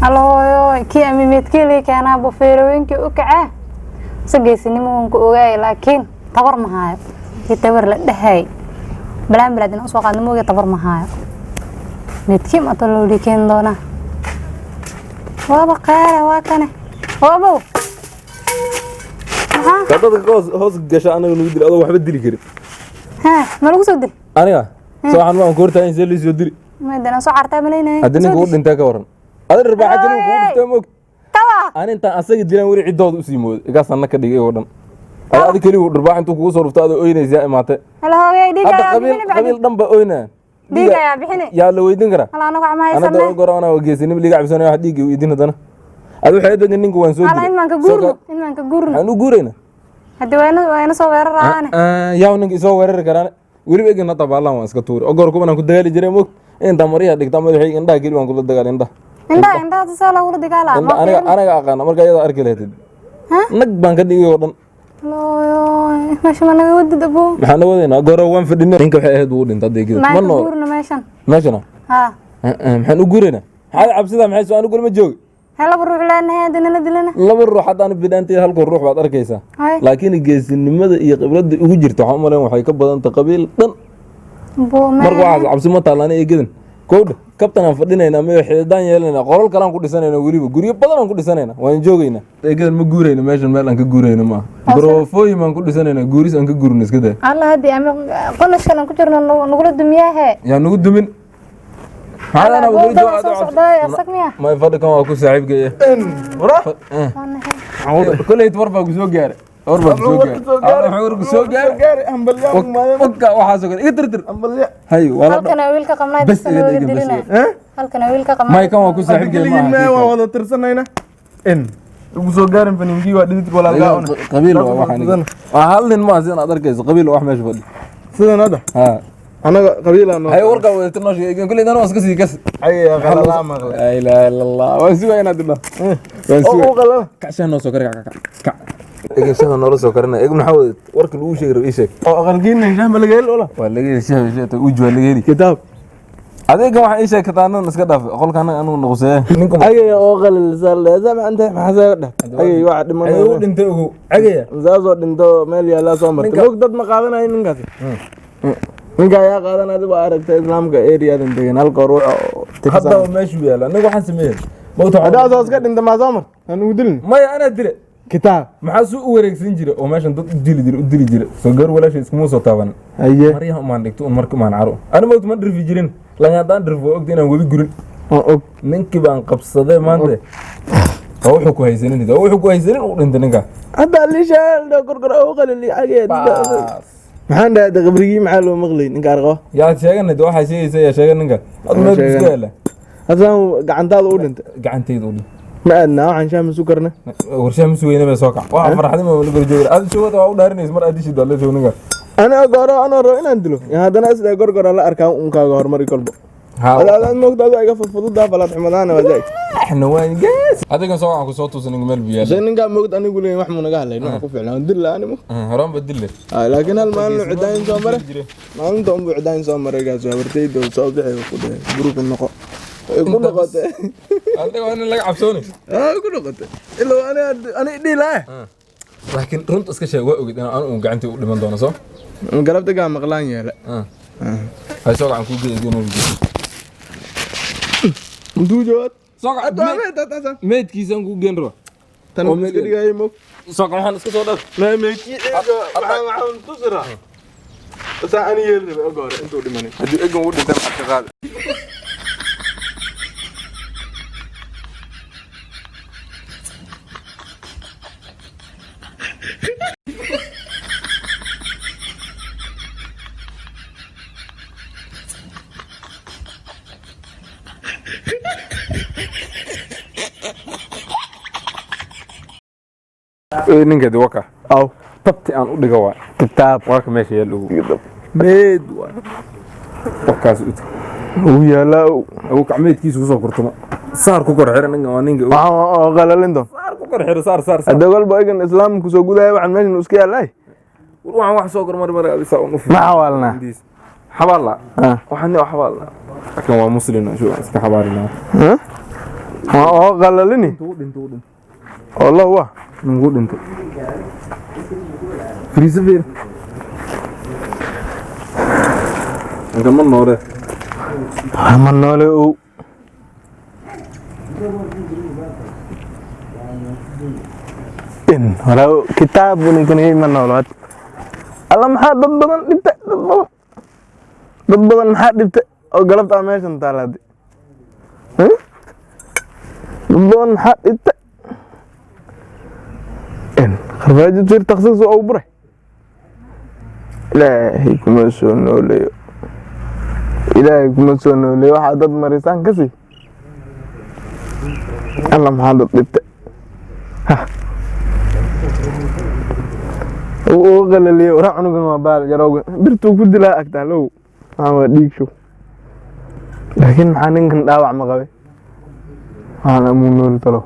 Alhooyo, kii ami meedkii lii keenaa bu feerooyinkii u kacee se geesinimo waan ku ogaayay, laakiin tabar ma haayo. Kii tabar la dhahay balaan balaad inaan usoo qaadno mooge, tabar ma haayo. Meedkii mato loo lii keeni doonaa. Waaba qaale, waa kane waabow maxaa Taa dadka ka hoos gasha anaga nagu dili, adoo waxba dili karin. Haa, ma lagu soo dil? Aniga soo waxaan waan ku hortaagan, see lii soo dili? Maydana soo cartaa malaynaya. Haddii ninka u dhintay ka waran, adin rarbaaxa kaliya kugu dhuftay moog. Tawa. Aan intaan asaga dilaan weli ciddooda usii mooday, igaasanna ka dhigay oo dhan. Adi keligu dharbaax intuu kugu soo dhufto adoo oynaysaa imaatay. Alhoogay, dhiig Hadda ayaa qabiil bixini bacdi. Qabiil dhan ba oynaa. Dhiig ayaa bixini. Yaa la weydiin karaa? Hala, anagu waxma Anada haysanay. ogoro ana geesinimo liiga cabsanaya, wax dhiigga weydiin haddana. Adi waxay adag ninka waan soo Hala, dilay. in baan ka guurno, in baan ka guurno. Waxaan u guuraynaa. Haddii waana soo weeraraane. Yaa ninka isoo weerari karaan weliba egan hadda baalaan waan iska tuuri ogor kuban aan ku dagaali jiray moog. Intaa maryaha dhigta madaxayga indhaha geli, waan kula dagaal indhaha. Indhaha, indhaha saa loogula dagaalaa? Indha aniga aniga aqaana marka iyadoo arki lahayd nag baan ka dhigay oo dhan. Looyo, meesha ma naga wadid, abo? Maxaan wadaynaa? Gooro waan fadhinay, ninka waxay ahayd wuu dhintay hadda eegida. Maan Ma ka nool guurno meeshan. Meeshana? Haa. Maxaan u guuraynaa? Maxaad cabsida maxay soo anigu ma joogi. Hee, laba ruux leenahay, hadda nala dilana. Laba ruux haddaan bidhaantay, halka ruux baad arkaysaa. Hay. Laakiin geesinimada iyo khibradda ugu jirta waxaan u malayn waxay ka badanta qabiil dhan. Bo. Marka waxaas cabsi ma taallaana eegadan kowdha kabtan aan fadhinaynaa, ma xididaan yeelanayna, qolal kale aan ku dhisanayna, weliba guryo badan aan ku dhisanayna, waan joogaynaa eegadan. Ma guurayna meeshan, meel aan ka guurayna maaha. Garoofooyin baan ku dhisanaynaa, guuris aan ka guurno iska daa. Alla, haddii ama qolashkan aan ku jirno nagula dumiyaahe. Yaa nagu dumin? Maxaa Alla, anaa guri boolda jooga? waa soo socdaay, asag miya? May, fadhi, kan waa ku saaxiibkaya. Koley war baa ku soo gaaray, war baa ku soo gaaray, war ku soo gaaray. Waka waxaasoo kale iga tirtir. Hay, waa la Halkana wiilka qabnaa Bas dadka iga looga dhigin, bas dilina. iga. Halkana wiilka qabnaa. May, kan waa ku saaxiibkaya maaha. Waan wada tirsanayna in ugu soo gaarin faniinkii waa dhididka walaalkaa una. Qabiil waa waxaan waa hal nin maaha, sidan aad arkayso qabiil waa wax meesha fadhi. Sidan hadda ha anaga qabiilaa noo hay warkaa wadata noo sheegay, kuley dan waa iska sii kas. Cagaya qalalaa maqlay. Laa ilaaha illa Allah, waan sugaa inaad idhaa, waan oo sugaa. U qalala. Kac, shaah noo soo kari, kac, kac, kac. Egan shaah noola soo karinaya. Eeg, maxaa wadat warka lagu sheegi rabo? Ii sheeg. Oo aqalkiina shaah ma laga heli ola? Waa laga heli shaah, shaah uji waa laga heli. Kitaab. Adeegan waxaa ii sheeg kataanan iska dhaaf, qolka anaga anugu noqosee ninka. Cagaya oo qalalisa maanta maxaa dheh cagay waxa dhiman. Cagaya u dhintay, ogow cagaya. Saasoo dhinto meel yaallaa soo martay. Ninka- Mog dad ma qaadanayo ninkaasi, ninka ayaa qaadanaya. Adigu aragtay islaamka areadan degan halka ruux oo tirsan. Haddaba meeshuu yaalla anaga waxaan sameeyey mawta. Haddaa soo iska dhinta maa soo martay aan ugu dilin. Maya, anaa dile. Kitaab. Maxaa suu u wareegsan jira oo meeshan dad u dili jira, u dili jira? Soo gaar walaashay iskuma soo taaban. Haye. Maryaha umaan dhigto un marka umaan caro ani mawta ma dhirfi jirin, laakiin haddaan dhirfo waa ogta inaan webi gurin. Oo og. Ninkii baan qabsaday maanta, waa wuxuu ku haysanin, waa wuxuu ku haysanin uu dhintay ninka. Hadda liisha gorgor oo qalali cagaya. Baas. Maxaan dhahay hadda qabrigii maxaa loo maqlay ninka arqo? Yaa sheeganay de, waxaa sheegaysa yaa sheegan ninka ad meel Sheegan. iska yaala. Haddaan gacantaada u dhintay. Gacantayda u dhintay. Ma aadnaa waxaan shaah ma sukarna. Warshaha ma sugayna bay soo kac, waxa farxadin ma la gorjooga aad showada waa u dhaarinaysa mar aad dishid waa la joog ninka. Ana gooro anoo rabo inaan dilo ya haddana isla gorgora la arkaa unkaaga horumari kolbo. Ada moogta adu iga fudfududaa falaad xumadaana waa zaid. Axna waan gees adigan soo waxaan ku soo tuusan ninka meel biyaal. Se ninkaa moogta anigu leeyahay wax muu naga hadlayn, wax ku fiicnaa dil la animo. Horaan ba dille. Laakiin hal maalin uu cidaayin soo maray, maalinta unbuu cidaayin soo maray, gaas habartayda uu soo bixi ku dhahay guriga noqo. Way ku noqotay. Adiga waa in laga cabsooni. Way ku noqotay ilaa ani ani dhihi lahaa. Laakiin runta iska sheeg, waa ogid inaan anu gacantii u dhiman doono soo. Galabta gaa maqlaan yeele. Hay, soo gacan kuu geeyo inuu Intuu jawaad soo gacan meedkiisaan kuu geen raba. Tan Oo iska dhigayay moog. Soo gacan waxaan iska soo dhaf. Waxaan tusiraa saa ani yeeli rabay oga hore intuu dhimanay. Haddii egan uu dhintay maxaad ka qaadi? Ninka de waka Aw. Tabti aan u dhiga waa. Kitaab. Waa ka meesha yaal ugu Meed waay. Wakaas u tag. Uu yaalaa. Abu gacmeedkiisa kusoo kurtamo, saar ku kor xira ninka, waa ninka. Waxaan oo qalalin doon. Saar ku kor xira, saar, saar, saar. Hadda walba egan islaamku soo gudaya waxaan meeshan iska yaalaay. Waxaan wax soo kor mar saa un u Ma xawaalnaa? Xabaalla. Ah. Waxaan waa xabaalla, laakiin waa muslim, shu iska xabaalina. Huh? Waa oo qalalini. Ugu dhintay, ugu dhintay. Allah wa. Ugu dhintay. Fariisa fiir. Ninka ma noole. Ma noole ow. In walaa kitaab ninkan ma noolo. Alla maxaa dad badan dhibta, dad badan. Dad badan maxaa dhibta oo galabta meeshan taalaadi. Dad badan maxaa dhibta. In kharfaajo tir takhsiis oo buray. Ilaahay kuma soo nooleeyo. Ilaahay kuma soo nooleeyo, waxaa dad marisaan ka sii. Alla maxaa dad dhibta. Uu qalaliyo waraa cunugan waa baal jarowga birtuu ku dilaa agtaa low, maxaa waa dhiig show. Laakiin maxaa ninkan dhaawac ma qabay? Waxaan amuu nool talo.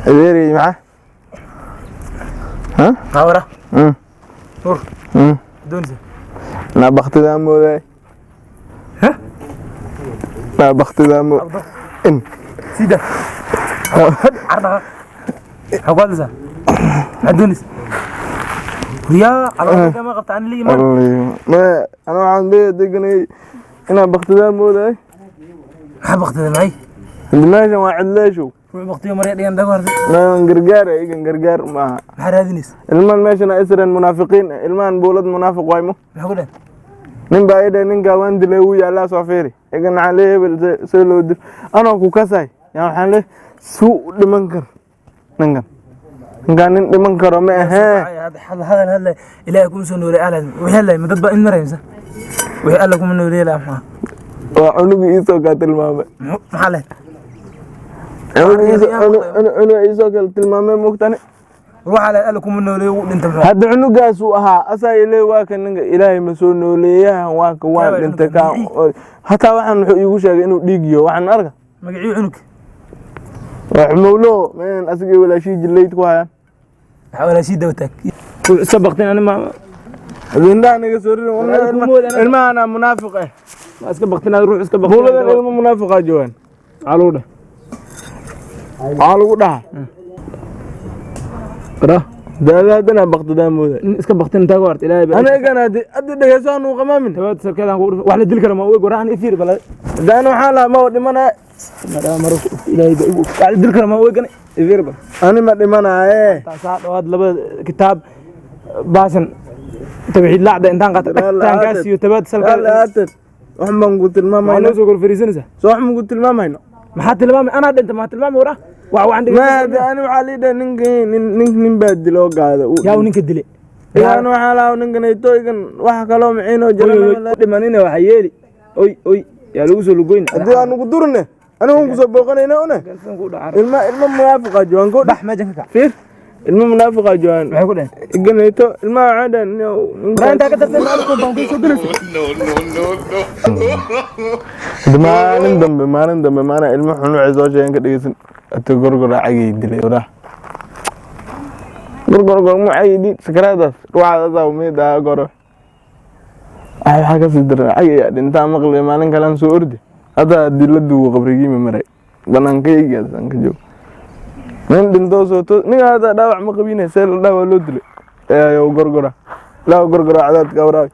Adeerey maxaa? Ha? Hawra. Nur. Doonaysa. Naa baktidaa moodaay. Ha? Naa baktidaa moo. In. Sida. Arda. Maxaa ku hadlaysaa? Maxaad doonaysa? Riyaa, caloosha kama qabta ani liimaan. Ma ana waxaan leeyahay deganay inaa baktidaa moodaay. Maxaa baktida maxay? Hadda meeshan waa cidleeshow. Ruux baktiyo marya dhigan dago hartay. Meeshan gargaar igan gargaar maaha. Maxaa raadinaysa? Ilmahan meeshan isran munaafiqiin, ilmahan buulad munaafiq waaymo. Maxaa ku dhahay? Nin baa idhe ninkaa waan dilay, wuu yaallaa, soo fiiri. Igan waxaan leeyahay hebel see loo dil anoo ku kasay yaa, waxaan leeyahay suu u dhiman kar ninkan, ninkaan nin dhiman karo ma ahee. Hadal hadal hadal, Ilaahay kuma soo noolay aalaad. Wixii hadlay ma dad baa in maraysa? Wixii Alla kuma nooleeyay laa maxaa? Waa cunugi iisoo kaa tilmaamay. Maxaa leh? Cunuga iisoo kale tilmaamay moogtani. Waxaa leh Alla kuma nooleeyay, wuu dhintay muxuu? Hadda cunugaas uu ahaa asaa ile waa kan ninka Ilaahay ma soo nooleeyahan, waa ka waan Yaa dhintay cunuga kaa. Hataa waxaan wuxuu iigu sheegay inuu dhiigiyo waxaan arka. Magacii cunug. Waa xumowlo meen asigay walaashii jillayd ku hayaan. Maxaa walaashii daba taag? Iska baktin ani ma Indhaha naga soo ridin. Walaal kuma moodan anaga. Ilmahana munaafiq eh. Ma iska baktin ruux iska baktin. Buuladan ilmo munaafiqaa joogaan. Maxaa lagu dhahay? Waxaa lagu dhahaa Qara. Daada haddana baktidaa mooday. Nin iska baktin intaa ku harta Ilaahay baa. Anigana haddi dhegeyso aanu qamaamin. Tabaad sarkeedaan ku wax la dil karo ma og waraan ifiir bala. Hadda ana waxaan lahaa ma dhimanaya. Maro Ilaahay baa igu wax la dil karo ma og ifiir bal. Ani ma dhimanaaye. Taasaa dhawaad laba kitaab baasan tawxiid laacda intaan qaata dhagtaan kaas iyo tabaad salkeed. Aatad wax baan ku Maxaa tilmaamayno. noo soo kor fariisanaysaa? Soo wax ma ku tilmaamayno. Maxaa tilmaamay? Anaa dhinta maxaa tilmaamay waraa? Wax waxaan Ma dhigay. hadda ani waxaa lii dhahay ninka nin baa diloo gaada. Yaa ninka dilay. Ani waxaa lahaa ninkan aytooygan wax kaloo maciinoo jira. Dhimanina waxa yeeli. Oy oy yaa lagu soo lugoyn. Haddii aan ugu durne anigu kusoo booqanayna une ilma munaafiqa joogan ko. Bax meeshan ka kac. Fiir, ilma munaafiqa joogan. Maxay ku dhaheen? Iganayto ilmaha waxay dhaheen Waraa intaa ka dartay maalin baan ku soo dilaysa. Hadda maalin dambe maana ilmo xun waxay soo sheegeen ka dhegeysan ata gorgora cagay dilay waraa gorgor gormu cagay sakaraadaas ruuxaas umiida goro. Waxaa kasii daran cagay dhintaa maqli maalin kalean soo ordi hadda haddii la duugo qabrigiima maray banaankaygaas aan ka joogo nin dhintoo soo to ninka hadda dhaawac ma qabine, see la dhaawac loo dilay ee gorgora laa gorgora cadaadka waraabi.